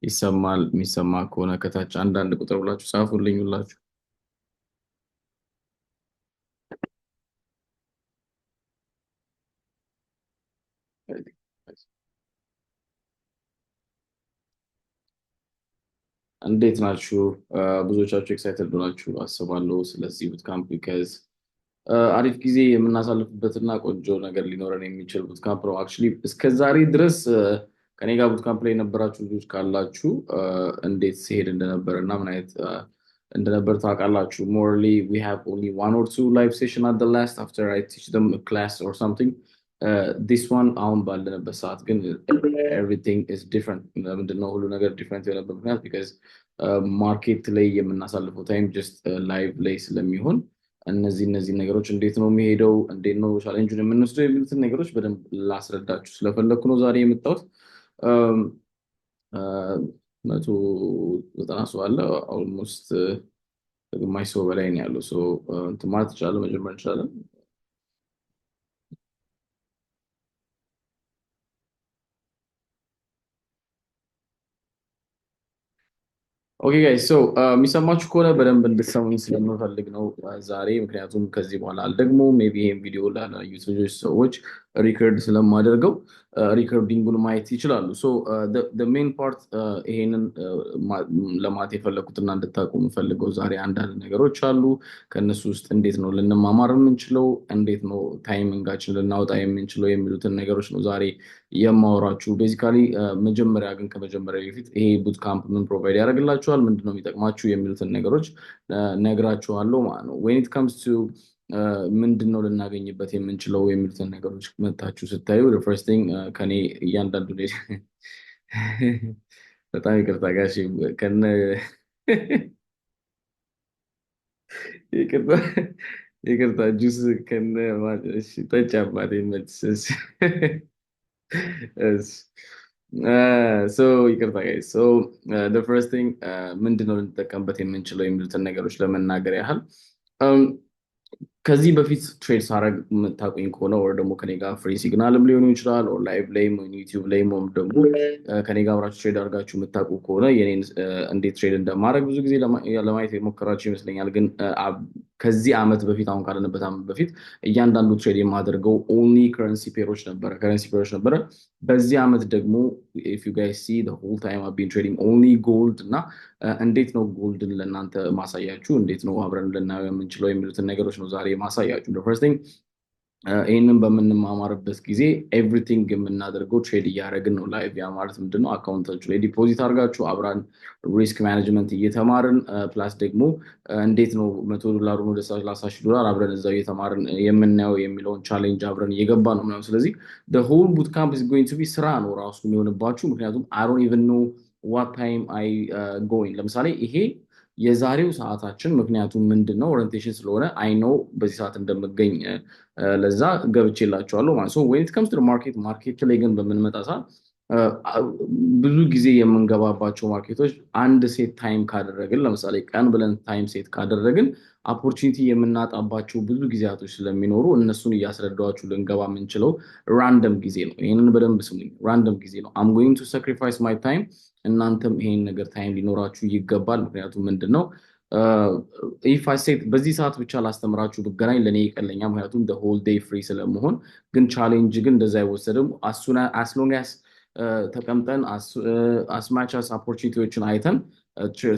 ይሰማል? የሚሰማ ከሆነ ከታች አንዳንድ ቁጥር ብላችሁ ጻፉልኝ ሁላችሁ። እንዴት ናችሁ? ብዙዎቻችሁ excited ናችሁ አስባለሁ ስለዚህ bootcamp፣ because አሪፍ ጊዜ የምናሳልፍበትና ቆንጆ ነገር ሊኖረን የሚችል bootcamp ነው። Actually እስከ ዛሬ ድረስ ከኔ ጋር bootcamp ላይ የነበራችሁ ልጆች ካላችሁ እንዴት ሲሄድ እንደነበር እና ምን አይነት እንደነበር ታውቃላችሁ። Morely we have only one or two live session at the last after I teach them class or something. This one አሁን ባለንበት ሰዓት ግን everything is different። ለምንድን ነው ሁሉ ነገር different የሆነበት ምክንያት? Because market ላይ የምናሳልፈው time just live ላይ ስለሚሆን እነዚህ ነገሮች እንዴት ነው የሚሄደው፣ እንዴት ነው challenge ኡን የምንወስደው የሚሉትን ነገሮች በደንብ ላስረዳችሁ ስለፈለግኩ ነው ዛሬ የመጣሁት። 190 ሰው አለ። Almost ከግማሽ ሰው በላይ ነው ያለው። So እንትን ማለት እንችላለን፣ መጀመር እንችላለን። Okay guys, so የሚሰማችሁ ከሆነ በደንብ እንድትሰሙኝ ስለምፈልግ ነው ዛሬ። ምክንያቱም ከዚህ በኋላ ደግሞ maybe ይሄን ቪዲዮ ላላዩት ልጆች ሰዎች record ስለማደርገው recording ኡን ማየት ይችላሉ። So main part ይሄንን ለማለት የፈለግኩትና እንድታውቁ የምፈልገው ዛሬ አንዳንድ ነገሮች አሉ። ከእነሱ ውስጥ እንዴት ነው ልንማማር የምንችለው፣ እንዴት ነው timing ኣችን ልናወጣ የምንችለው የሚሉትን ነገሮች ነው ዛሬ የማወራችሁ። Basically መጀመሪያ ግን ከመጀመሪያ በፊት ይሄ bootcamp ምን provide ያደርግላችኋል፣ ምንድነው የሚጠቅማችሁ የሚሉትን ነገሮች ነግራችኋለሁ ማለት ነው። When it comes to ምንድን ነው ልናገኝበት የምንችለው የሚሉትን ነገሮች መታችሁ ስታዩ first thing ከኔ እያንዳንዱ ላይ፣ በጣም ይቅርታ ጋሽ፣ ከነ ይቅርታ ይቅርታ፣ ጁስ ከነ፣ እሺ ጠጪ አባቴ ይመችሽ። እሺ እሺ፣ so ይቅርታ guys። So the first thing ምንድን ነው ልንጠቀምበት የምንችለው የሚሉትን ነገሮች ለመናገር ያህል ከዚህ በፊት trade ሳረግ የምታውቁኝ ከሆነ or ደግሞ ከኔ ጋር free signal ም ሊሆኑ ይችላል or live ላይም ወይ ዩቲዩብ ላይም ወይም ደግሞ ከኔ ጋር አብራችሁ trade አድርጋችሁ የምታውቁ ከሆነ የኔን እንዴት trade እንደማድረግ ብዙ ጊዜ ለማየት የሞከራችሁ ይመስለኛል። ግን ከዚህ ዓመት በፊት፣ አሁን ካለንበት ዓመት በፊት እያንዳንዱ trade የማደርገው only currency pair ኦች ነበረ፣ currency pair ኦች ነበረ። በዚህ ዓመት ደግሞ if you guys see, the whole time I've been trading only gold። እና እንዴት ነው gold ን ለእናንተ ማሳያችሁ፣ እንዴት ነው አብረን ልናየው የምንችለው የሚሉትን ነገሮች ነው ዛሬ ማሳያችሁ። The first thing ይህንን በምንማማርበት ጊዜ everything የምናደርገው trade እያደረግን ነው live። ያ ማለት ምንድነው? Account ኣችሁ ላይ deposit አድርጋችሁ አብራን risk management እየተማርን plus ደግሞ እንዴት ነው 100 ዶላሩን ወደ 30,000 ዶላር አብረን እዛው እየተማርን የምናየው የሚለውን challenge አብረን እየገባ ነው ምናምን። ስለዚህ whole bootcamp is going to be ስራ ነው ራሱ የሚሆንባችሁ። ምክንያቱም I don't even know what time I going። ለምሳሌ ይሄ የዛሬው ሰዓታችን ምክንያቱም ምንድን ነው orientation ስለሆነ I know በዚህ ሰዓት እንደምገኝ ለዛ ገብቼላችኋለሁ ማለት ነው። When it comes to market፣ market ላይ ግን በምንመጣ ሰዓት ብዙ ጊዜ የምንገባባቸው market ኦች አንድ set time ካደረግን፣ ለምሳሌ ቀን ብለን time set ካደረግን opportunity የምናጣባቸው ብዙ ጊዜያቶች ስለሚኖሩ እነሱን እያስረዳኋችሁ ልንገባ የምንችለው random ጊዜ ነው። ይህንን በደንብ ስሙኝ። Random ጊዜ ነው። I'm going to sacrifice my time። እናንተም ይሄን ነገር time ሊኖራችሁ ይገባል። ምክንያቱም ምንድን ነው if I set በዚህ ሰዓት ብቻ ላስተምራችሁ ብገናኝ ለእኔ ይቀለኛል። ምክንያቱም whole day free ስለመሆን። ግን challenge ግን እንደዛ አይወሰድም። As long as ተቀምጠን as much as opportunity ዎችን አይተን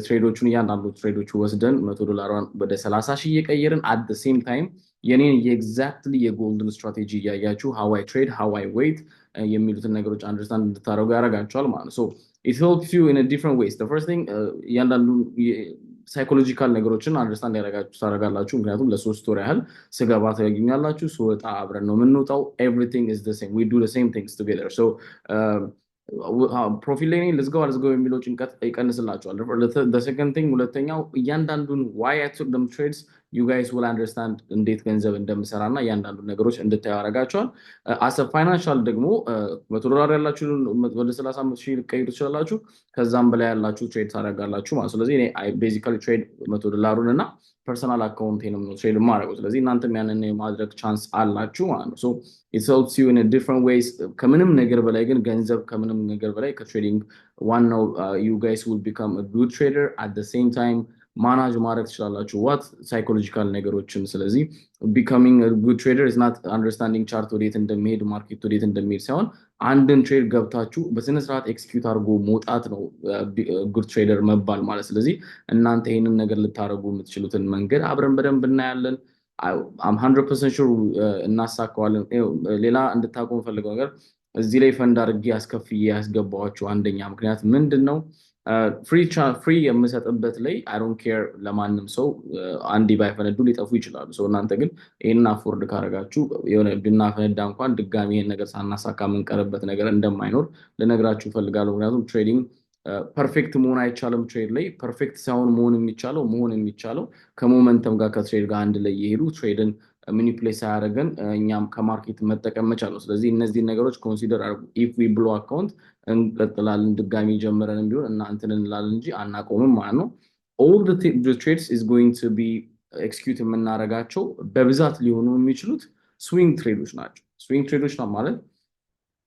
trade ኦቹን እያንዳንዱ trade ኦቹ ወስደን 100 ዶላሯን ወደ 30,000 እየቀየርን at same time የኔን የ exactly የ gold ን strategy እያያችሁ how I trade, how I wait የሚሉትን ነገሮች understand እንድታደርጉ ያደርጋችኋል ማለት ነው። So it helps you in different ways። First thing እያንዳንዱ psychological ነገሮችን understand ያደርጋችሁ ታደርጋላችሁ። ምክንያቱም ለ3 ወር ያህል ስገባ ታገኙኛላችሁ፣ ስወጣ አብረን ነው የምንወጣው። Everything is the same, we do the same things together። So profit ላይ ነኝ፣ ልዝጋው አልዝጋው የሚለው ጭንቀት ይቀንስላችኋል። Second thing፣ ሁለተኛው እያንዳንዱን why I took them trades You guys will understand እንዴት ገንዘብ እንደምሰራ እና እያንዳንዱ ነገሮች እንድታዩ ያደርጋቸዋል። As a financial ደግሞ $100 ያላችሁ ወደ 35,000 ልትቀይሩ ትችላላችሁ። ከዛም በላይ ያላችሁ trade ታደርጋላችሁ ማለት። ስለዚህ እኔ basically trade $100ን እና personal account ኤንም ነው trade የማደርገው። ስለዚህ እናንተም ያንን የማድረግ chance አላችሁ ማለት ነው። So it helps you in different ways። ከምንም ነገር በላይ ግን ገንዘብ ከምንም ነገር በላይ ከ trading ዋናው you guys will become good trader፣ at the same time manage ማድረግ ትችላላችሁ what psychological ነገሮችን። ስለዚህ becoming good trader is not understanding chart ወዴት እንደሚሄድ፣ market ወዴት እንደሚሄድ ሳይሆን አንድን trade ገብታችሁ በስነ ስርዓት execute አድርጎ መውጣት ነው good trader መባል ማለት። ስለዚህ እናንተ ይህንን ነገር ልታደርጉ የምትችሉትን መንገድ አብረን በደንብ እናያለን። I'm 100% sure እናሳካዋለን። ሌላ እንድታውቁ የምፈልገው ነገር እዚህ ላይ ፈንድ አድርጌ አስከፍዬ ያስገባኋቸው አንደኛ ምክንያት ምንድን ነው? Free የምሰጥበት ላይ I don't care፣ ለማንም ሰው አንዴ ባይፈነዱ ሊጠፉ ይችላሉ። So እናንተ ግን ይህንን afford ካደረጋችሁ የሆነ ብናፈነዳ እንኳን ድጋሚ ይህን ነገር ሳናሳካ የምንቀርበት ነገር እንደማይኖር ልነግራችሁ እፈልጋለሁ። ምክንያቱም trading perfect መሆን አይቻልም። Trade ላይ perfect ሳይሆን መሆን የሚቻለው ከ momentum ጋር ከ trade ጋር አንድ ላይ የሄዱ trade ን manipulate ሳያደርገን እኛም ከ market መጠቀም መቻል ነው። ስለዚህ እነዚህን ነገሮች consider አድርጉ። If we blow account እንቀጥላለን፣ ድጋሚ ጀምረንም ቢሆን እና እንትን እንላለን እንጂ አናቆምም ማለት ነው። All trades is going to be execute የምናደርጋቸው በብዛት ሊሆኑ የሚችሉት swing trade ኦች ናቸው። Swing trade ኦች ነው ማለት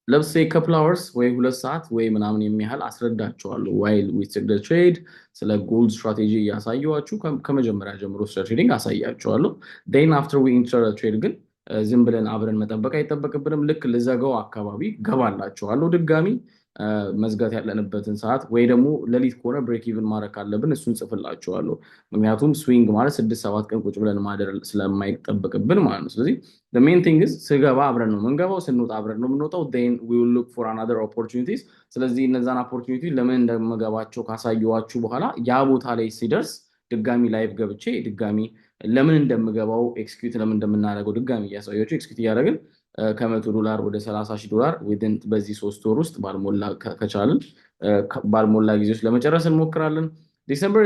ለምሳሌ couple hours ወይ 2 ሰዓት ወይ ምናምን የሚያህል አስረዳቸዋለሁ። While we take the trade ስለ gold strategy እያሳየኋችሁ ከመጀመሪያ ጀምሮ ስለ trading አሳያችኋለሁ። Then after we enter trade ግን ዝም ብለን አብረን መጠበቅ አይጠበቅብንም። ልክ ልዘጋው አካባቢ ገባላችኋለሁ ድጋሚ መዝጋት ያለንበትን ሰዓት ወይ ደግሞ ሌሊት ከሆነ break even ማድረግ ካለብን እሱን ጽፍላችኋለሁ። ምክንያቱም swing ማለት 6-7 ቀን ቁጭ ብለን ማደር ስለማይጠበቅብን ማለት ነው። ስለዚህ main thing ስገባ አብረን ነው የምንገባው፣ ስንወጣ አብረን ነው የምንወጣው። Then we will look for another opportunities። ስለዚህ እነዛን opportunity ለምን እንደምገባቸው ካሳየኋችሁ በኋላ ያ ቦታ ላይ ሲደርስ ድጋሚ live ገብቼ ድጋሚ ለምን እንደምገባው፣ execute ለምን እንደምናደርገው ድጋሚ እያሳየኋችሁ execute እያደረግን ከ$100 ወደ $30,000 within በዚህ 3 ወር ውስጥ ባልሞላ ከቻልን ባልሞላ ጊዜ ውስጥ ለመጨረስ እንሞክራለን። December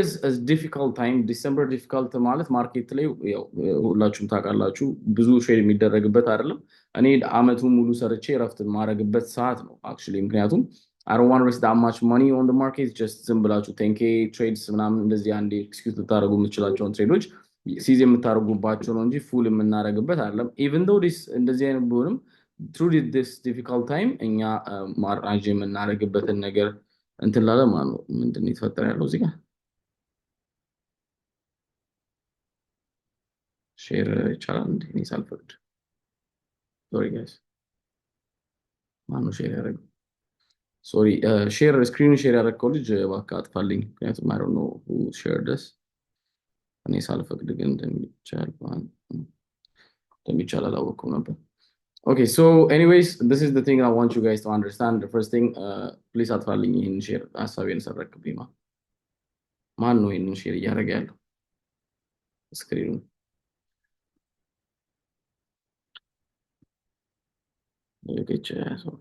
difficult time። December difficult ማለት market ላይ ያው ሁላችሁም ታውቃላችሁ ብዙ trade የሚደረግበት አይደለም። እኔ አመቱን ሙሉ ሰርቼ እረፍት የማደርግበት ሰዓት ነው actually፣ ምክንያቱም I don't want to risk that much money on the market። Just ዝም ብላችሁ 10K trades ምናምን እንደዚህ አንዴ execute ልታደርጉ የምትችላቸውን trade ኦች seize የምታደርጉባቸው ነው እንጂ full የምናደርግበት አይደለም። Even though this እንደዚህ አይነት ቢሆንም through this difficult time እኛ manage የምናደርግበትን ነገር እንትን ላለ ማለት ነው። ምንድን ነው የተፈጠረ ያለው እዚህ ጋር? Share ይቻላል እንዴ? እኔ ሳልፈቅድ፣ sorry guys። ማነው share ያደረገው? Sorry፣ share screen share ያደረግከው ልጅ እባክህ አጥፋልኝ። ምክንያቱም I don't know who shared this። እኔ ሳልፈቅድ ግን እንደሚቻል አላወቅኩም ነበር። Okay, so anyways, this is the thing I want you guys to understand። The first thing, please አጥፋልኝ ይህን share፣ ሀሳቤን ሰረቅብኝ። ማን ነው ይህንን share እያደረገ ያለው screen ኑን?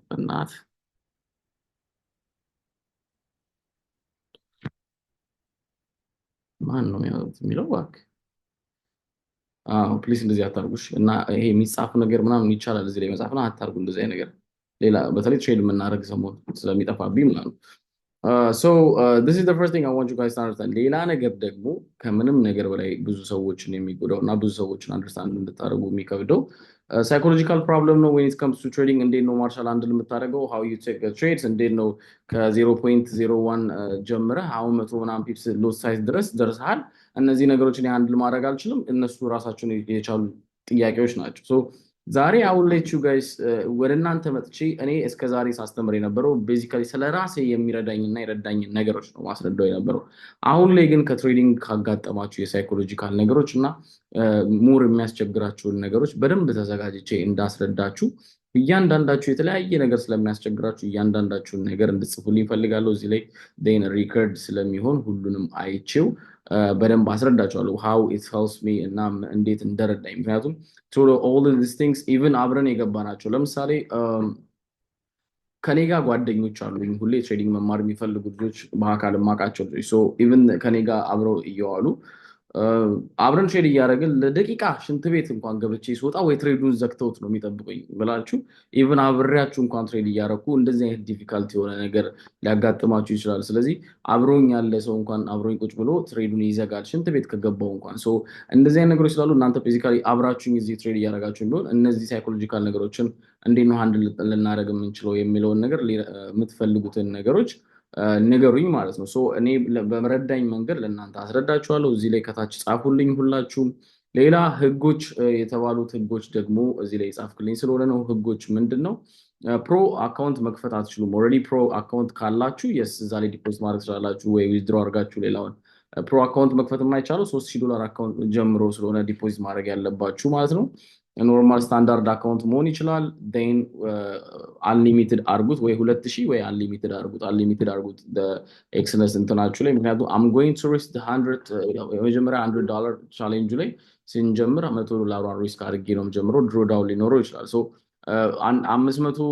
በእናትህ ማን ነው የሚለው? እባክህ please እንደዚህ አታርጉሽ። እና ይሄ የሚጻፍ ነገር ምናምን ይቻላል እዚህ ላይ መጻፍና አታርጉ እንደዚህ አይነት ነገር። ሌላ በተለይ trade የምናደርግ ሰሞን ስለሚጠፋብኝ ማለት ነው። So this is the first thing I want you guys to understand። ሌላ ነገር ደግሞ ከምንም ነገር በላይ ብዙ ሰዎችን የሚጎዳው እና ብዙ ሰዎችን understand እንድታደርጉ የሚከብደው psychological problem ነው። When it comes to trading እንዴት ነው ማርሻል handle የምታደርገው? How you take trades፣ እንዴት ነው ከ0.01 ጀምረህ አሁን መቶ ምናምን pips lot size ድረስ ደርሰሃል። እነዚህ ነገሮችን handle ማድረግ አልችልም። እነሱ ራሳቸውን የቻሉ ጥያቄዎች ናቸው። So ዛሬ I will let you guys ወደ እናንተ መጥቼ እኔ እስከ ዛሬ ሳስተምር የነበረው basically ስለ ራሴ የሚረዳኝና የረዳኝን ነገሮች ነው ማስረዳው የነበረው። አሁን ላይ ግን ከ trading ካጋጠማችሁ የ psychological ነገሮች እና more የሚያስቸግራችሁን ነገሮች በደንብ ተዘጋጅቼ እንዳስረዳችሁ እያንዳንዳችሁ የተለያየ ነገር ስለሚያስቸግራችሁ እያንዳንዳችሁን ነገር እንድጽፉልኝ እፈልጋለሁ። እዚህ ላይ then record ስለሚሆን ሁሉንም አይቼው በደንብ አስረዳችኋለሁ how it helps me እና እንዴት እንደረዳኝ። ምክንያቱም through all these things even አብረን የገባናቸው ለምሳሌ ከኔ ጋር ጓደኞች አሉኝ፣ ሁሌ trading መማር የሚፈልጉ ልጆች፣ በአካል የማውቃቸው ልጆች። Even ከኔ ጋር አብረው እየዋሉ አብረን trade እያደረግን ለደቂቃ ሽንት ቤት እንኳን ገብቼ ስወጣ ወይ trade ኡን ዘግተውት ነው የሚጠብቁኝ ብላችሁ፣ even አብሬያችሁ እንኳን trade እያደረኩ እንደዚህ አይነት difficult የሆነ ነገር ሊያጋጥማችሁ ይችላል። ስለዚህ አብሮኝ ያለ ሰው እንኳን አብሮኝ ቁጭ ብሎ trade ኡን ይዘጋል ሽንት ቤት ከገባው እንኳን። So እንደዚህ አይነት ነገሮች ስላሉ እናንተ basically አብራችሁኝ እዚህ trade እያደረጋችሁ ቢሆን እነዚህ psychological ነገሮችን እንዴት ነው handle ልናደርግ የምንችለው የሚለውን ነገር የምትፈልጉትን ነገሮች ንገሩኝ ማለት ነው። So እኔ በመረዳኝ መንገድ ለእናንተ አስረዳችኋለሁ። እዚህ ላይ ከታች ጻፉልኝ ሁላችሁም። ሌላ ህጎች የተባሉት ህጎች ደግሞ እዚህ ላይ ጻፍክልኝ ስለሆነ ነው። ህጎች ምንድን ነው? Pro account መክፈት አትችሉም። Already pro account ካላችሁ yes፣ እዛ ላይ deposit ማድረግ ትችላላችሁ ወይ withdraw አድርጋችሁ ሌላውን። Pro account መክፈት የማይቻለው 3000 ዶላር account ጀምሮ ስለሆነ deposit ማድረግ ያለባችሁ ማለት ነው። Normal standard account መሆን ይችላል። Then unlimited አርጉት፣ ወይ 2000 ወይ unlimited አርጉት። Unlimited አርጉት Exness እንትናችሁ ላይ፣ ምክንያቱም I'm going to risk 100። የመጀመሪያ $100 challenge ኡ ላይ ስንጀምር 100 ዶላሯን risk አድርጌ ነው የምጀምረው። Drawdown ሊኖረው ይችላል። So 500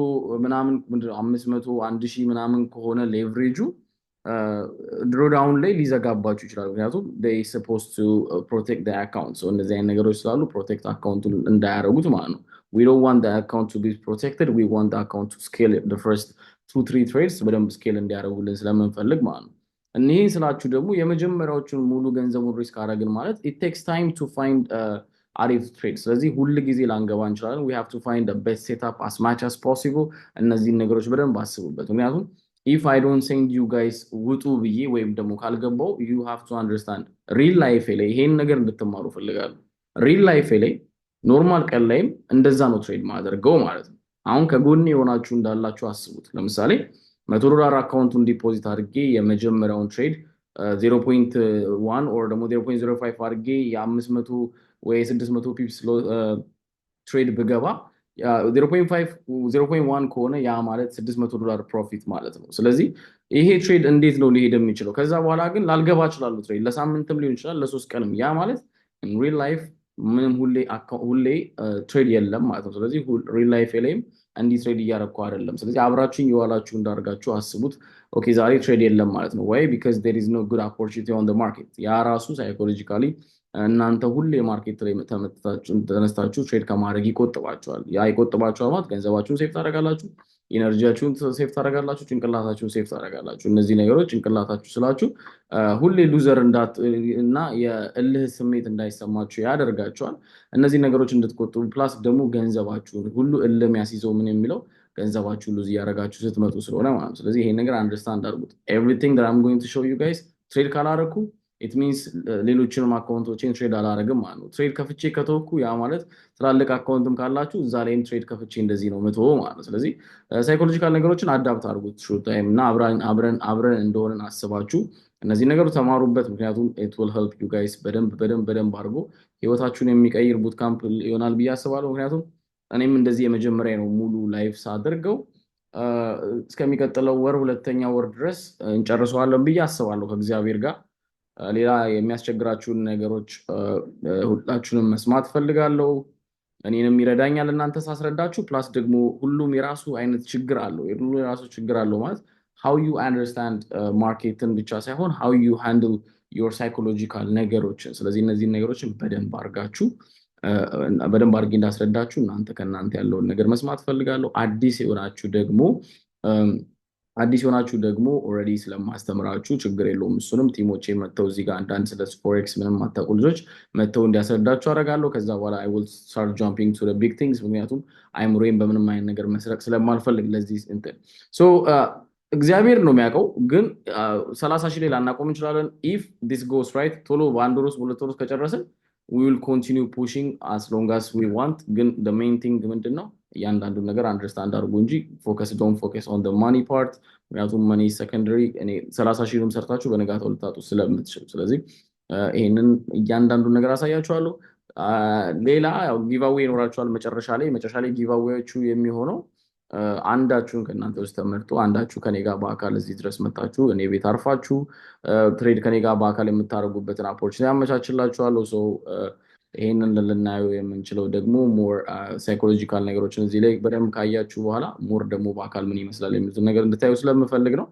ምናምን፣ ምንድነው፣ 500፣ 1000 ምናምን ከሆነ leverage ኡ drawdown ላይ ሊዘጋባችሁ ይችላል። ምክንያቱም supposed to protect account። እንደዚህ አይነት ነገሮች ስላሉ protect account ኡን እንዳያደርጉት ማለት ነው። We don't want account to be protected, we want account to scale first two three trades በደንብ scale እንዲያደርጉልን ስለምንፈልግ ማለት ነው። እኒህን ስላችሁ ደግሞ የመጀመሪያዎቹን ሙሉ ገንዘቡን risk አደረግን ማለት it takes time to find አሪፍ trade። ስለዚህ ሁል ጊዜ ላንገባ እንችላለን። We have to find best setup as much as possible። እነዚህን ነገሮች በደንብ አስቡበት። ምክንያቱም if I don't send you guys ውጡ ብዬ ወይም ደግሞ ካልገባው፣ you have to understand real life ላይ ይሄን ነገር እንድትማሩ ፈልጋለሁ። Real life ላይ normal ቀን ላይም እንደዛ ነው trade ማደርገው ማለት ነው። አሁን ከጎኔ የሆናችሁ እንዳላችሁ አስቡት። ለምሳሌ 100 ዶላር account ኡን deposit አድርጌ የመጀመሪያውን trade 0.1 or ደግሞ 0.05 አድርጌ የ500 ወይ 600 pips trade ብገባ 0.5፣ 0.1 ከሆነ ያ ማለት 600 ዶላር profit ማለት ነው። ስለዚህ ይሄ trade እንዴት ነው ሊሄድ የሚችለው? ከዛ በኋላ ግን ላልገባ እችላለሁ። Trade ለሳምንትም ሊሆን ይችላል፣ ለ3 ቀንም። ያ ማለት real life ምንም ሁሌ trade የለም ማለት ነው። ስለዚህ real life ላይም እንዲህ trade እያደረኩ አይደለም። ስለዚህ አብራችሁኝ የዋላችሁ እንዳደርጋችሁ አስቡት። Okay፣ ዛሬ trade የለም ማለት ነው ወይ because there is no good opportunity on market። ያ ራሱ psychologically እናንተ ሁሌ market ላይ ተነስታችሁ trade ከማድረግ ይቆጥባችኋል። ያ ይቆጥባችኋል ማለት ገንዘባችሁን save ታደርጋላችሁ፣ energy ያችሁን save ታደርጋላችሁ፣ ጭንቅላታችሁን save ታደርጋላችሁ። እነዚህ ነገሮች ጭንቅላታችሁ ስላችሁ ሁሌ loser እና የእልህ ስሜት እንዳይሰማችሁ ያደርጋችኋል። እነዚህ ነገሮች እንድትቆጥቡ፣ plus ደግሞ ገንዘባችሁን ሁሉ እልህ የሚያስይዘው ምን የሚለው ገንዘባችሁን lose እያደረጋችሁ ስትመጡ ስለሆነ ማለት ነው። ስለዚህ ይሄን ነገር understand አድርጉት። Everything that I'm going to show you guys trade ካላረኩ it means ሌሎችንም account ኦችን trade አላረግም ማለት ነው። Trade ከፍቼ ከተወኩ ያ ማለት ትላልቅ account ም ካላችሁ እዛ ላይም trade ከፍቼ እንደዚህ ነው ምትወው ማለት ነው። ስለዚህ psychological ነገሮችን adapt አድርጉት short time እና አብረን አብረን እንደሆነን አስባችሁ እነዚህ ነገሮች ተማሩበት። ምክንያቱም it will help you guys በደንብ በደንብ በደንብ አድርጎ ህይወታችሁን የሚቀይር bootcamp ይሆናል ብዬ አስባለሁ። ምክንያቱም እኔም እንደዚህ የመጀመሪያ ነው ሙሉ live ሳደርገው። እስከሚቀጥለው ወር ሁለተኛ ወር ድረስ እንጨርሰዋለን ብዬ አስባለሁ ከእግዚአብሔር ጋር። ሌላ የሚያስቸግራችሁን ነገሮች ሁላችሁንም መስማት ፈልጋለሁ። እኔንም ይረዳኛል እናንተ ሳስረዳችሁ። Plus ደግሞ ሁሉም የራሱ አይነት ችግር አለው። ሁሉ የራሱ ችግር አለው ማለት how you understand market ን ብቻ ሳይሆን how you handle your psychological ነገሮችን። ስለዚህ እነዚህን ነገሮችን በደንብ አድርጋችሁ በደንብ አድርጌ እንዳስረዳችሁ እናንተ ከእናንተ ያለውን ነገር መስማት ፈልጋለሁ። አዲስ የሆናችሁ ደግሞ already ስለማስተምራችሁ ችግር የለውም። እሱንም team ኦቼ መጥተው እዚህ ጋር አንዳንድ ስለ forex ምንም የማታውቁ ልጆች መጥተው እንዲያስረዳችሁ አደርጋለሁ። ከዛ በኋላ I will start jumping to big things፣ ምክንያቱም አይምሮዬን በምንም አይነት ነገር መስረቅ ስለማልፈልግ ለዚህ እንትን። So እግዚአብሔር ነው የሚያውቀው። ግን 30,000 ላይ ላናቆም እንችላለን። If this goes right፣ ቶሎ በአንድ ወር ውስጥ፣ በ2 ወር ውስጥ ከጨረስን we will continue pushing as long as we want። ግን main thing ምንድን ነው? እያንዳንዱን ነገር understand አድርጉ እንጂ focus don't focus on money part፣ ምክንያቱም money secondary። እኔ 30,000ንም ሰርታችሁ በነጋታው ልታጡ ስለምትችሉ፣ ስለዚህ ይሄንን እያንዳንዱን ነገር አሳያችኋለሁ። ሌላ ያው giveaway ይኖራችኋል መጨረሻ ላይ። መጨረሻ ላይ giveaway ዎቹ የሚሆነው አንዳችሁን ከእናንተ ውስጥ ተመርጦ አንዳችሁ ከኔ ጋር በአካል እዚህ ድረስ መጣችሁ እኔ ቤት አርፋችሁ trade ከኔ ጋር በአካል የምታደርጉበትን opportunity ያመቻችላችኋለሁ። So ይሄንን ልናየው የምንችለው ደግሞ more psychological ነገሮችን እዚህ ላይ በደንብ ካያችሁ በኋላ more ደግሞ በአካል ምን ይመስላል የሚሉትን ነገር እንድታዩ ስለምፈልግ ነው።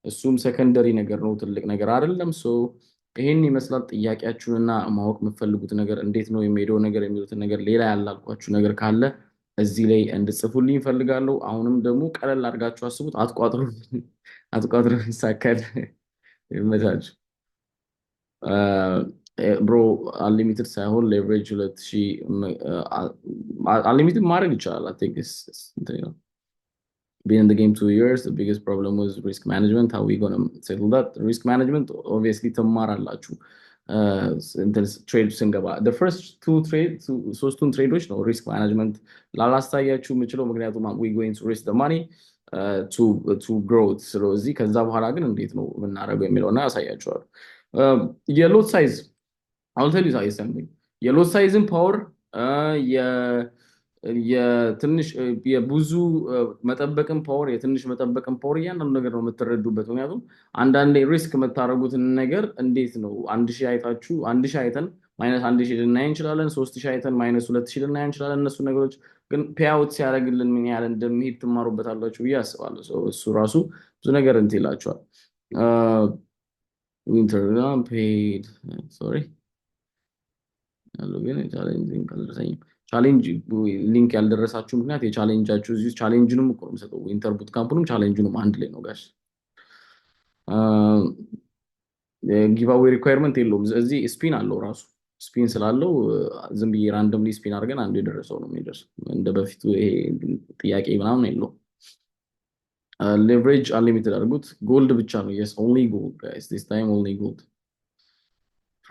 እሱም secondary ነገር ነው፣ ትልቅ ነገር አይደለም። So ይሄን ይመስላል። ጥያቄያችሁንና ማወቅ የምትፈልጉት ነገር፣ እንዴት ነው የሚሄደው ነገር የሚሉትን ነገር፣ ሌላ ያላልኳችሁ ነገር ካለ እዚህ ላይ እንድጽፉልኝ እፈልጋለሁ። አሁንም ደግሞ ቀለል አድርጋችሁ አስቡት። አትቋጥሩ፣ አትቋጥሩ፣ ይሳካል። ይመቻችሁ። Bro፣ unlimited ሳይሆን leverage 2000፣ unlimited ማድረግ ይቻላል። I think እንትን ነው። Been in the game 2 years. The biggest problem was risk management. How we gonna settle that? Risk management obviously ትማራላችሁ trade ስንገባ። The first two trade፣ ሶስቱን trade ኦች ነው risk management ላላስታያችሁ የምችለው፣ ምክንያቱም we going to risk the money to growth። ስለዚህ ከዛ በኋላ ግን እንዴት ነው የምናደርገው የሚለውና ያሳያችኋል። የ lot size፣ I'll tell you something፣ የ lot size ን power፣ የትንሽ የብዙ መጠበቅን power፣ የትንሽ መጠበቅን power፣ እያንዳንዱ ነገር ነው የምትረዱበት። ምክንያቱም አንዳንዴ risk የምታደርጉትን ነገር እንዴት ነው 1000 አይታችሁ፣ 1000 አይተን -1000 ልናይ እንችላለን። 3000 አይተን -2000 ልናይ እንችላለን። እነሱ ነገሮች ግን payout ሲያደርግልን ምን ያህል እንደሚሄድ ትማሩበታላችሁ ብዬ አስባለሁ። እሱ ራሱ ብዙ ነገር እንትን ይላችኋል። Winter paid፣ sorry ያለው ግን challenge link አልደረሰኝም። Challenge link ያልደረሳችሁ ምክንያት የ challenge ኣችሁ እዚህ challenge ንም እኮ ነው የምሰጠው። Winter bootcamp ኡንም challenge ኡንም አንድ ላይ ነው ጋሽ። Giveaway requirement የለውም። እዚህ spin አለው፣ ራሱ spin ስላለው ዝም ብዬ randomly spin አድርገን አንዱ የደረሰው ነው የሚደርሰው። እንደ በፊቱ ይሄ ጥያቄ ምናምን የለውም። Leverage unlimited አድርጉት። Gold ብቻ ነው። Yes, only gold, guys, this time only gold።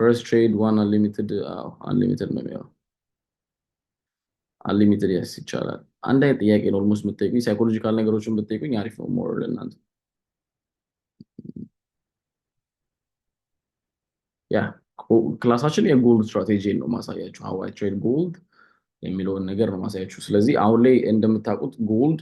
First trade one unlimited፣ unlimited ነው የሚሆነው። Unlimited yes፣ ይቻላል። አንድ አይነት ጥያቄ ነው almost የምትጠይቁኝ። Psychological ነገሮችን ብትጠይቁኝ አሪፍ ነው more ለእናንተ። Yeah፣ class ኣችን የ gold strategy ነው ማሳያችሁ። How I trade gold የሚለውን ነገር ነው ማሳያችሁ። ስለዚህ አሁን ላይ እንደምታውቁት gold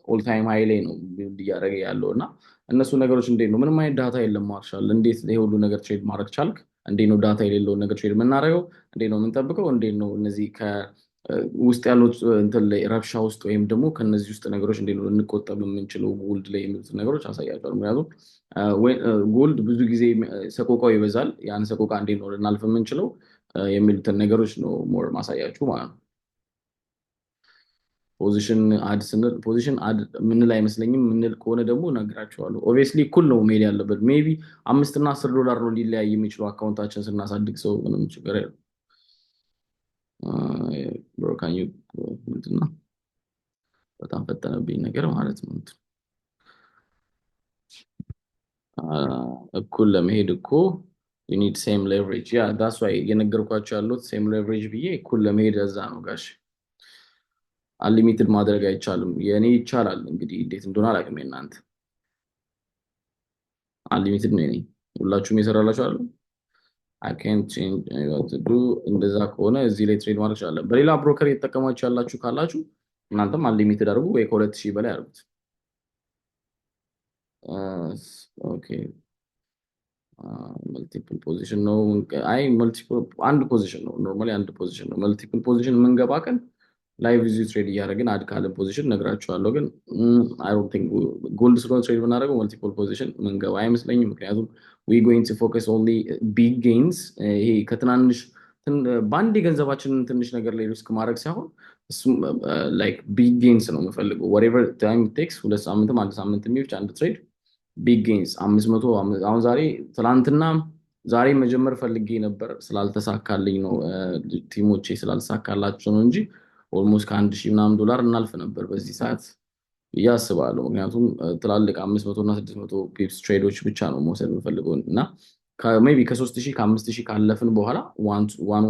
all time high ላይ ነው build እያደረገ ያለው። እና እነሱ ነገሮች እንዴት ነው፣ ምንም አይነት data የለም ማርሻል፣ እንዴት ይሄ ሁሉ ነገር trade ማድረግ ቻልክ? እንዴት ነው data የሌለውን ነገር trade የምናደርገው? እንዴት ነው የምንጠብቀው? እንዴት ነው እነዚህ ውስጥ ያሉት እንትን ላይ ረብሻ ውስጥ ወይም ደግሞ ከነዚህ ውስጥ ነገሮች እንዴት ነው ልንቆጠብ የምንችለው gold ላይ የሚሉትን ነገሮች አሳያቸዋል። ምክንያቱም gold ብዙ ጊዜ ሰቆቃው ይበዛል። ያን ሰቆቃ እንዴት ነው ልናልፍ የምንችለው የሚሉትን ነገሮች ነው more ማሳያችሁ ማለት ነው። Position add ስንል position add ምንል አይመስለኝም። ምንል ከሆነ ደግሞ እነግራቸዋለሁ። Obviously እኩል ነው መሄድ ያለበት። Maybe 5 እና 10 ዶላር ነው ሊለያይ የሚችለው account ኣችን ስናሳድግ፣ ሰው ምንም ችግር የለም። Bro, can you፣ ምንድን ነው፣ በጣም ፈጠነብኝ ነገር ማለት ነው። እኩል ለመሄድ እኮ you need same leverage። Yeah, that's why እየነገርኳቸው ያሉት same leverage ብዬ፣ እኩል ለመሄድ እዛ ነው ጋሽ። Unlimited ማድረግ አይቻልም። የእኔ ይቻላል፣ እንግዲህ እንዴት እንደሆነ አላውቅም። የእናንተ unlimited ነው የኔ። ሁላችሁም የሰራላችሁ አሉ። አይ ካንት ቼንጅ ዱ። እንደዛ ከሆነ እዚህ ላይ trade ማድረግ ይችላለን። በሌላ broker እየተጠቀማችሁ ያላችሁ ካላችሁ እናንተም unlimited አድርጉ ወይ ከ2000 በላይ አድርጉት። Okay፣ multiple position ነው። አይ፣ multiple አንድ position ነው። Normally አንድ position ነው። Multiple position የምንገባ ቀን live እዚሁ trade እያደረግን add ካለን position ነግራችኋለሁ። ግን I don't think gold ስለሆነ trade ብናደርገው multiple position ምንገባ አይመስለኝም። ምክንያቱም we going to focus only big gains። ይሄ ከትናንሽ በአንድ የገንዘባችንን ትንሽ ነገር ላይ risk ማድረግ ሳይሆን like big gains ነው የምፈልገው። Whatever time takes፣ 2 ሳምንትም አንድ ሳምንት የሚወስድ አንድ trade big gains 500። አሁን ዛሬ፣ ትላንትና ዛሬ መጀመር ፈልጌ ነበር፣ ስላልተሳካልኝ ነው፣ team ኦቼ ስላልተሳካላቸው ነው እንጂ almost ከ1000 ምናምን ዶላር እናልፍ ነበር በዚህ ሰዓት ብዬ አስባለሁ። ምክንያቱም ትላልቅ 500 እና 600 pips trade ኦች ብቻ ነው መውሰድ የምፈልገው እና maybe ከ3000 ከ5000 ካለፍን በኋላ one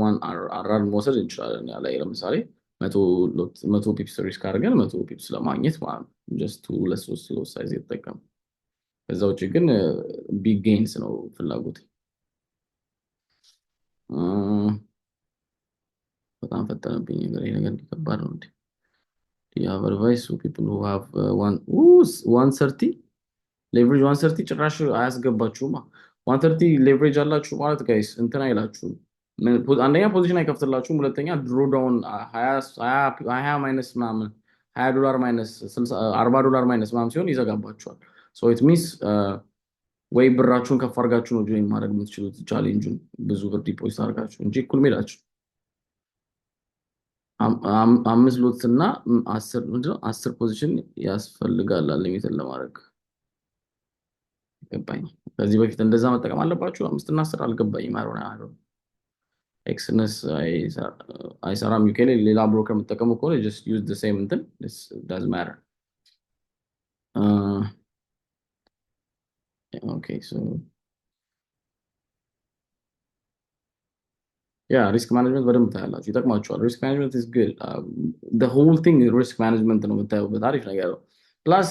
one RR መውሰድ እንችላለን። ያ ላይ ለምሳሌ 100 pips risk አድርገን 100 pips ለማግኘት ማለት ነው። Just ሁለት ሶስት lot size የተጠቀም። ከዛ ውጭ ግን big gains ነው ፍላጎት። በጣም ፈጠነብኝ ነገር፣ ይሄ ነገር ከባድ ነው እንዴ? Do you have advice for people who have 130 leverage? 130 ጭራሽ አያስገባችሁማ። 130 leverage አላችሁ ማለት guys እንትን አይላችሁም። አንደኛ position አይከፍትላችሁም። ሁለተኛ drawdown 20 minus ምናምን፣ 20 ዶላር minus፣ 40 ዶላር minus ምናምን ሲሆን ይዘጋባችኋል። So it means ወይ ብራችሁን ከፍ አድርጋችሁ ነው join ማድረግ የምትችሉት challenge ኡን፣ ብዙ ብር deposit አድርጋችሁ እንጂ እኩል ሜዳችሁ 5 lot እና 10 ምንድነው 10 position ያስፈልጋል limit ን ለማድረግ። ገባኝ። ከዚህ በፊት እንደዛ መጠቀም አለባችሁ። 5 እና 10 አልገባኝም። አይሮን አይሮን Exness አይሰራም። UK ላይ ሌላ broker የምትጠቀሙ ከሆነ just use the same እንትን፣ doesn't matter። Okay, so yeah, risk management በደንብ ታያላችሁ፣ ይጠቅማችኋል። Risk management is good, the whole thing risk management ነው የምታዩበት፣ አሪፍ ነገር ነው። Plus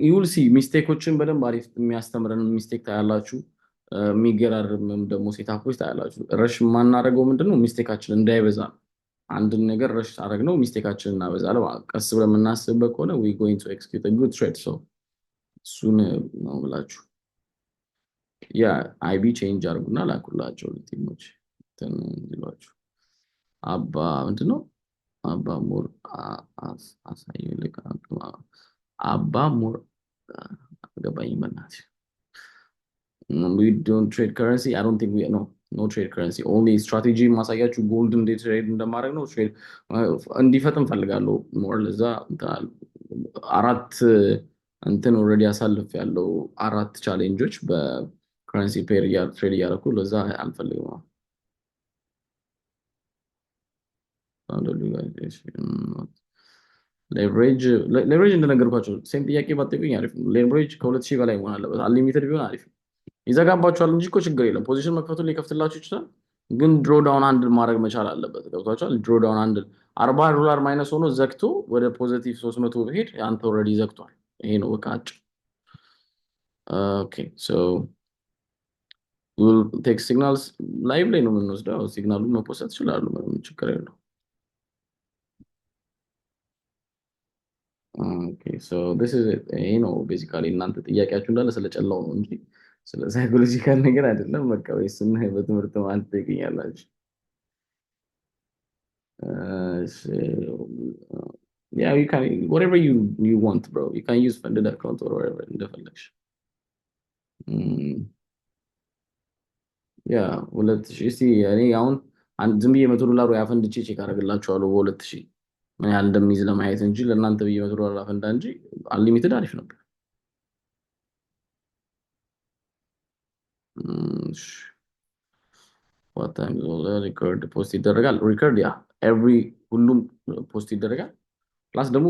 you'll see mistake ኦችን በደንብ አሪፍ የሚያስተምረን mistake ታያላችሁ። የሚገራርምም ደግሞ setup ኦች ታያላችሁ። Rush የማናደርገው ምንድነው mistake ኣችን እንዳይበዛ ነው። አንድን ነገር rush አደረግነው mistake ኣችንን እናበዛለን ማለት ነው። ቀስ ብለን የምናስብበት ከሆነ we going to execute good trade, so እሱን ነው የምላችሁ። Yeah, IB change አድርጉና ላኩላቸው team ኦች እንትን እንዲሏችሁ። አባ ምንድነው አባ ሙር አሳየው ልክ አባ ሙር አልገባኝም በእናትህ። We don't trade currency. I don't think we, no, no trade currency, only strategy ማሳያችሁ gold እንዴት trade እንደማድረግ ነው። Trade እንዲፈጥን ፈልጋለሁ more፣ ለዛ እንትን አለ። አራት እንትን already አሳልፍ ያለው አራት challenge ኦች በ currency pair trade እያደረኩ፣ ለዛ አልፈልግም። Leverage እንደነገርኳቸው same ጥያቄ ባትጠይቁኝ አሪፍ ነው። Leverage ከ2000 በላይ መሆን አለበት። Unlimited ቢሆን አሪፍ ነው። ይዘጋባችኋል እንጂ እኮ ችግር የለም። Position መክፈቱን ሊከፍትላችሁ ይችላል፣ ግን drawdown handle ማድረግ መቻል አለበት። ገብቷችኋል? Drawdown handle $40 minus ሆኖ ዘግቶ ወደ positive 300 ብሄድ አንተ already ዘግቷል። ይሄ ነው በቃ አጭር። Okay, so we'll take signals live ላይ ነው የምንወስደው። Signal ኡን መፖሰት ይችላሉ፣ ምንም ችግር የለው። Okay, so this is it። ይሄ ነው basically። እናንተ ጥያቄያችሁ እንዳለ ስለ ጨላው ነው እንጂ ስለ psychological ነገር አይደለም። በቃ ወይ እሱን በትምህርት ማለት ትጠይቁኛላችሁ። እሺ፣ yeah, you can whatever you want, bro. You can use funded account or whatever እንደፈለግሽ። Yeah, 2000 እስቲ እኔ አሁን ዝም ብዬ $100 ወይ አፈንድቼ check አደርግላችኋለሁ በ2000 ምን ያህል እንደሚይዝ ለማየት እንጂ፣ ለእናንተ ብዬ $100 አፈንዳ እንጂ unlimited አሪፍ ነበር። እሺ፣ what time record post ይደረጋል? Record, yeah, every ሁሉም post ይደረጋል። Plus ደግሞ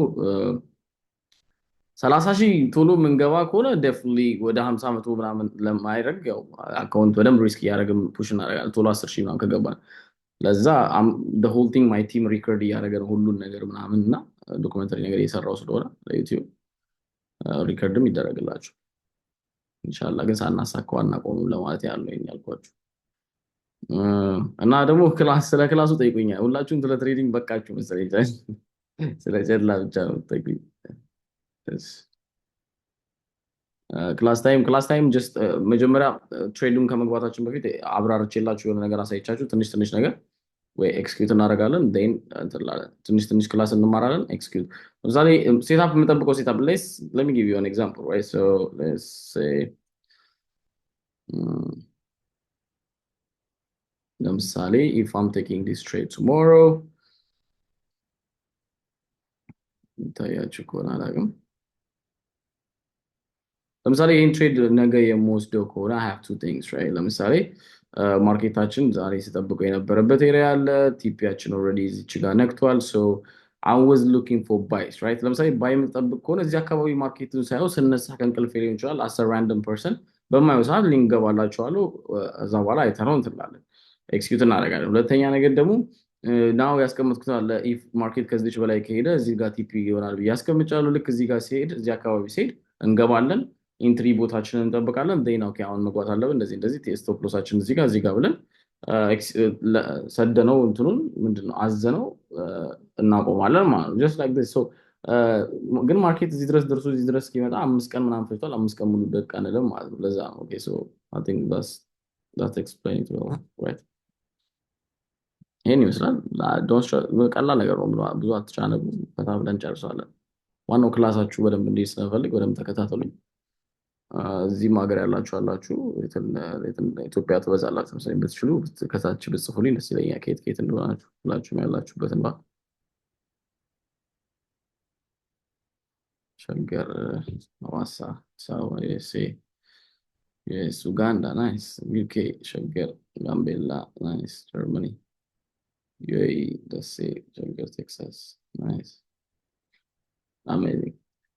30,000 ቶሎ የምንገባ ከሆነ definitely ወደ 50 መቶ ምናምን ለማድረግ ያው account በደንብ risk እያደረግን push እናደርጋለን። ቶሎ 10,000 ምናምን ከገባን ለዛ whole thing my team record እያደረገ ነው ሁሉን ነገር ምናምን እና documentary ነገር እየሰራው ስለሆነ ለ YouTube record ም ይደረግላችሁ ኢንሻላህ። ግን ሳናሳካው አናቆምም ለማለት ያህል ነው ያልኳችሁ። እና ደግሞ class ስለ class ኡ ጠይቁኛል። ሁላችሁም ስለ trading በቃችሁ መሰለኝ። ስለ ጨላ ብቻ ነው የምትጠይቁኝ። Class time just መጀመሪያ trade ኡን ከመግባታችን በፊት አብራርቼላችሁ የሆነ ነገር አሳይቻችሁ ትንሽ ትንሽ ነገር ወይ execute እናደርጋለን፣ then ትንሽ ትንሽ class እንማራለን። Execute ለምሳሌ setup የምጠብቀው setup, let me give you an example, right? So let's say ለምሳሌ if I'm taking this trade tomorrow፣ ይታያችሁ ከሆነ አላውቅም። ለምሳሌ ይህን trade ነገ የምወስደው ከሆነ I have two things, right? ለምሳሌ market ኣችን ዛሬ ስጠብቀው የነበረበት area አለ። TP ያችን already እዚች ጋር ነክቷል። So I was looking for buys, right? ለምሳሌ buy የምጠብቅ ከሆነ እዚህ አካባቢ market ኡን ሳየው ስነሳ ከእንቅልፌ ሊሆን ይችላል as a random person በማየው ሰዓት link ገባላችኋለሁ። እዛ በኋላ አይተነው እንትላለን execute እናደርጋለን። ሁለተኛ ነገር ደግሞ now ያስቀመጥኩት አለ፣ if market ከዚች በላይ ከሄደ እዚህ ጋር TP ይሆናል ብዬ አስቀምጫለሁ። ልክ እዚህ ጋር ሲሄድ፣ እዚህ አካባቢ ሲሄድ እንገባለን። Entry ቦታችንን እንጠብቃለን። Then okay አሁን መግባት አለብን፣ እንደዚህ እንደዚህ stop loss ኣችን እዚህ ጋር ብለን ሰደነው እንትኑን ምንድነው አዘነው እናቆማለን ማለት ነው። Just like this. So ግን market እዚህ ድረስ ደርሶ እዚህ ድረስ እስኪመጣ 5 ቀን ምናምን ፈጅቷል። 5 ቀን ሙሉ ደቅ አንልም ማለት ነው። ለዛ ነው። Okay, so I think that explain it well, right? ይሄን ይመስላል። ቀላል ነገር ነው። ብዙ አትጨናነቁ። ፈታ ብለን ጨርሰዋለን። ዋናው class ኣችሁ በደንብ እንዲህ ስለምፈልግ በደንብ ተከታተሉኝ። እዚህም ሀገር ያላችሁ አላችሁ፣ ኢትዮጵያ ትበዛላችሁ መሰለኝ። ብትችሉ ከታች ብትጽፉልኝ ደስ ይለኛል፣ ከየት ከየት እንደሆናችሁ ሁላችሁም ያላችሁበትን። ሸገር፣ ሐዋሳ፣ አዲስ አበባ፣ USA፣ US፣ ኡጋንዳ፣ nice፣ UK፣ ሸገር፣ ጋምቤላ፣ nice፣ ጀርመኒ፣ UAE፣ ደሴ፣ ሸገር፣ ቴክሳስ፣ nice፣ amazing፣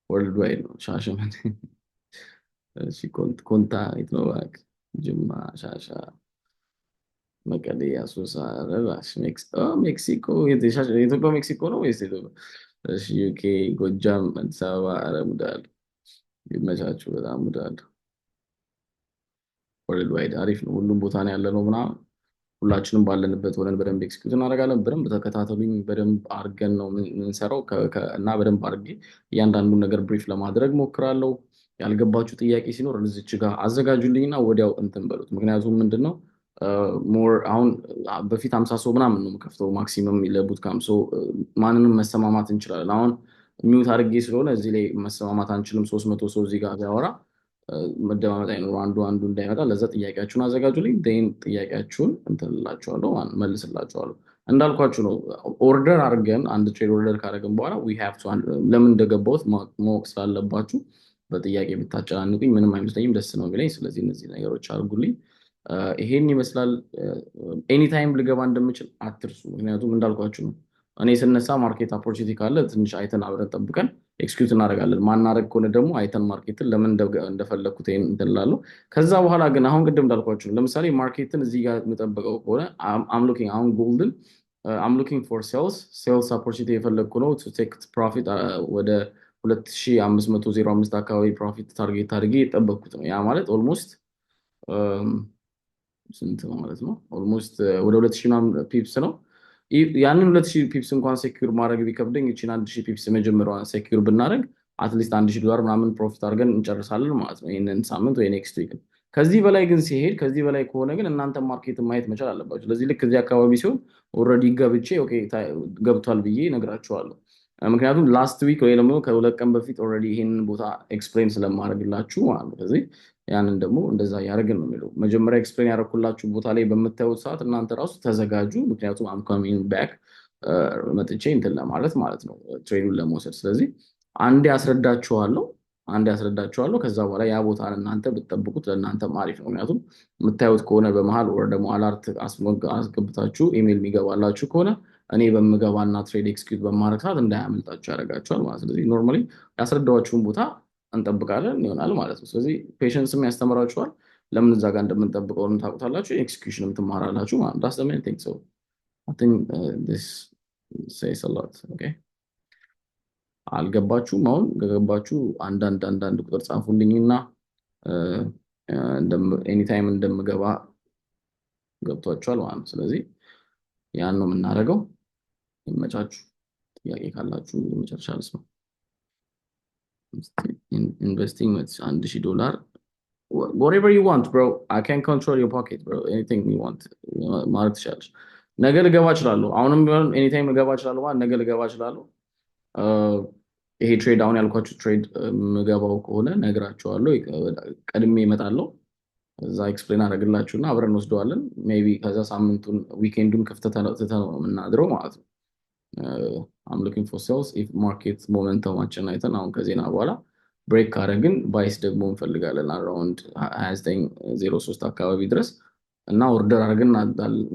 worldwide ነው። ሻሸመኔ፣ እሺ፣ ኮንታ የት ነው እባክህ? ጅማ፣ ሻሻ፣ መቀሌ፣ አሶሳ፣ ረባሽ፣ ሜክሲኮ፣ የኢትዮጵያ ሜክሲኮ ነው ወይስ ኢትዮጵያ? እሺ፣ UK፣ ጎጃም፣ አዲስ አበባ። ኧረ ሙዳሉ ይመቻችሁ፣ በጣም ሙዳሉ። Worldwide አሪፍ ነው። ሁሉም ቦታ ነው ያለ ነው ምናምን። ሁላችንም ባለንበት ሆነን በደንብ execute እናደርጋለን። በደንብ ተከታተሉኝ። በደንብ አድርገን ነው የምንሰራው እና በደንብ አድርጌ እያንዳንዱን ነገር brief ለማድረግ ሞክራለሁ። ያልገባችሁ ጥያቄ ሲኖር እዚች ጋር አዘጋጁልኝና ወዲያው እንትን በሉት። ምክንያቱም ምንድን ነው more አሁን በፊት 50 ሰው ምናምን ነው የምከፍተው maximum ለ bootcamp፣ so ማንንም መሰማማት እንችላለን። አሁን mute አድርጌ ስለሆነ እዚህ ላይ መሰማማት አንችልም። 300 ሰው እዚህ ጋር ቢያወራ መደማመጥ አይኖርም። አንዱ አንዱ እንዳይመጣ ለዛ ጥያቄያችሁን አዘጋጁልኝ። Then ጥያቄያችሁን እንትን እላችኋለሁ፣ መልስላችኋለሁ። እንዳልኳችሁ ነው። Order አድርገን አንድ trade order ካደረግን በኋላ we have to ለምን እንደገባሁት ማወቅ ስላለባችሁ በጥያቄ ብታጨናንቁኝ ምንም አይመስለኝም፣ ደስ ነው የሚለኝ። ስለዚህ እነዚህ ነገሮች አድርጉልኝ። ይሄን ይመስላል። Anytime ልገባ እንደምችል አትርሱ። ምክንያቱም እንዳልኳችሁ ነው። እኔ ስነሳ market opportunity ካለ ትንሽ አይተን አብረን ጠብቀን execute እናደርጋለን። ማናደርግ ከሆነ ደግሞ አይተን market ን ለምን እንደፈለግኩት ይሄን እንትን እላለሁ። ከዛ በኋላ ግን አሁን ቅድም እንዳልኳችሁ ነው። ለምሳሌ market ን እዚህ ጋር የምጠብቀው ከሆነ I'm looking አሁን gold ን I'm looking for sales opportunity የፈለግኩ ነው to take profit፣ ወደ 2505 አካባቢ profit target አድርጌ የጠበቅኩት ነው። ያ ማለት almost ስንት ነው ማለት ነው? Almost ወደ 2000 ምናምን pips ነው። ያንን 2000 pips እንኳን secure ማድረግ ቢከብደኝ ይቺን 1000 pips የመጀመሪያዋን secure ብናደርግ at least 1000 ዶላር ምናምን profit አድርገን እንጨርሳለን ማለት ነው ይህንን ሳምንት ወይ next week። ከዚህ በላይ ግን ሲሄድ፣ ከዚህ በላይ ከሆነ ግን እናንተ market ማየት መቻል አለባችሁ። ስለዚህ ልክ እዚህ አካባቢ ሲሆን already ገብቼ okay ገብቷል ብዬ እነግራችኋለሁ። ምክንያቱም last week ወይ ደግሞ ከ2 ቀን በፊት already ይሄንን ቦታ explain ስለማድረግላችሁ ማለት ነው። ስለዚህ ያንን ደግሞ እንደዛ እያደረግን ነው የሚለው። መጀመሪያ explain ያደረኩላችሁ ቦታ ላይ በምታዩት ሰዓት እናንተ ራሱ ተዘጋጁ። ምክንያቱም I'm coming back መጥቼ እንትን ለማለት ማለት ነው፣ trade ኡን ለመውሰድ። ስለዚህ አንዴ አስረዳችኋለሁ፣ አንዴ አስረዳችኋለሁ። ከዛ በኋላ ያ ቦታ እናንተ ብትጠብቁት ለእናንተም አሪፍ ነው። ምክንያቱም የምታዩት ከሆነ በመሀል ወር ደግሞ alert አስገብታችሁ ኢሜይል የሚገባላችሁ ከሆነ እኔ በምገባና trade execute በማድረግ ሰዓት እንዳያመልጣችሁ ያደርጋችኋል ማለት ነው። ስለዚህ normally ያስረዳኋችሁን ቦታ እንጠብቃለን ይሆናል ማለት ነው። ስለዚህ patience ም ያስተምራችኋል። ለምን እዛ ጋር እንደምንጠብቀውንም ታውቁታላችሁ። Execution ም ትማራላችሁ ማለት ነው። That's the main thing. So I think this says a lot. Okay፣ አልገባችሁም? አሁን ከገባችሁ አንዳንድ አንዳንድ ቁጥር ጻፉልኝና anytime እንደምገባ ገብቷችኋል ማለት ነው። ስለዚህ ያን ነው የምናደርገው። ይመቻችሁ። ጥያቄ ካላችሁ የመጨረሻ ልስማ። Investing 1000 ዶላር፣ whatever you want, bro. I can control your pocket, bro. Anything you want ማለት ትችላለች። ነገ ልገባ እችላለሁ። አሁንም ቢሆን anytime ልገባ እችላለሁ ማለት ነገ ልገባ እችላለሁ። ይሄ trade አሁን ያልኳችሁ trade የምገባው ከሆነ ነግራችኋለሁ። ቀድሜ እመጣለሁ። እዛ explain አደርግላችሁ እና አብረን እንወስደዋለን። Maybe ከዛ ሳምንቱን weekend ኡን ክፍት ትተነው ነው የምናድረው ማለት ነው። I'm looking for sells if market momentum ኣችን አይተን አሁን ከዜና በኋላ break ካደረግን buys ደግሞ እንፈልጋለን around 2903 አካባቢ ድረስ እና order አድርገን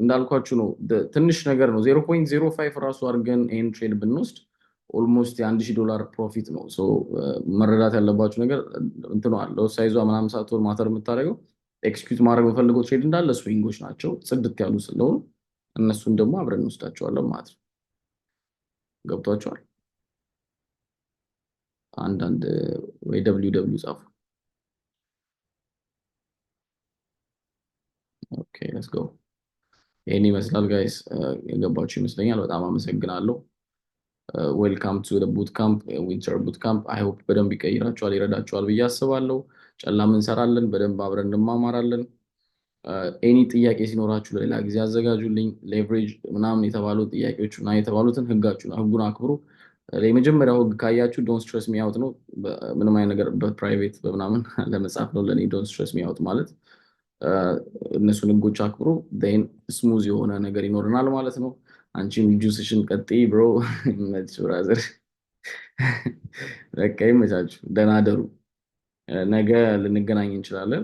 እንዳልኳችሁ ነው። ትንሽ ነገር ነው። 0.05 ራሱ አድርገን ይህን trade ብንወስድ almost የ1000 ዶላር profit ነው። መረዳት ያለባችሁ ነገር እንትኑ አለው size ኧ ምናምን ሳትሆን matter የምታደርገው execute ማድረግ የምፈልገው trade እንዳለ swing ኦች ናቸው ጽድት ያሉ ስለሆኑ እነሱን ደግሞ አብረን እንወስዳቸዋለን ማለት ነው። ገብቷቸዋል። አንዳንድ ወይ W W ጻፉ። Okay, let's go። ይህን ይመስላል guys። የገባችሁ ይመስለኛል። በጣም አመሰግናለሁ። Welcome to bootcamp፣ winter bootcamp። I hope በደንብ ይቀይራችኋል፣ ይረዳችኋል ብዬ አስባለሁ። ጨላም እንሰራለን፣ በደንብ አብረን እንማማራለን። Any ጥያቄ ሲኖራችሁ ለሌላ ጊዜ አዘጋጁልኝ። Leverage ምናምን የተባሉ ጥያቄዎች እና የተባሉትን ህጉን አክብሩ። የመጀመሪያው ህግ ካያችሁ "Don't stress me out" ነው። ምንም አይነት ነገር በ private በምናምን ለመጻፍ ነው ለእኔ "Don't stress me out" ማለት። እነሱን ህጎች አክብሮ then smooth የሆነ ነገር ይኖረናል ማለት ነው። አንቺም ጁስሽን ቀጥይ bro። ይመችሽ brother። በቃ ይመቻችሁ። ደህና አደሩ። ነገ ልንገናኝ እንችላለን።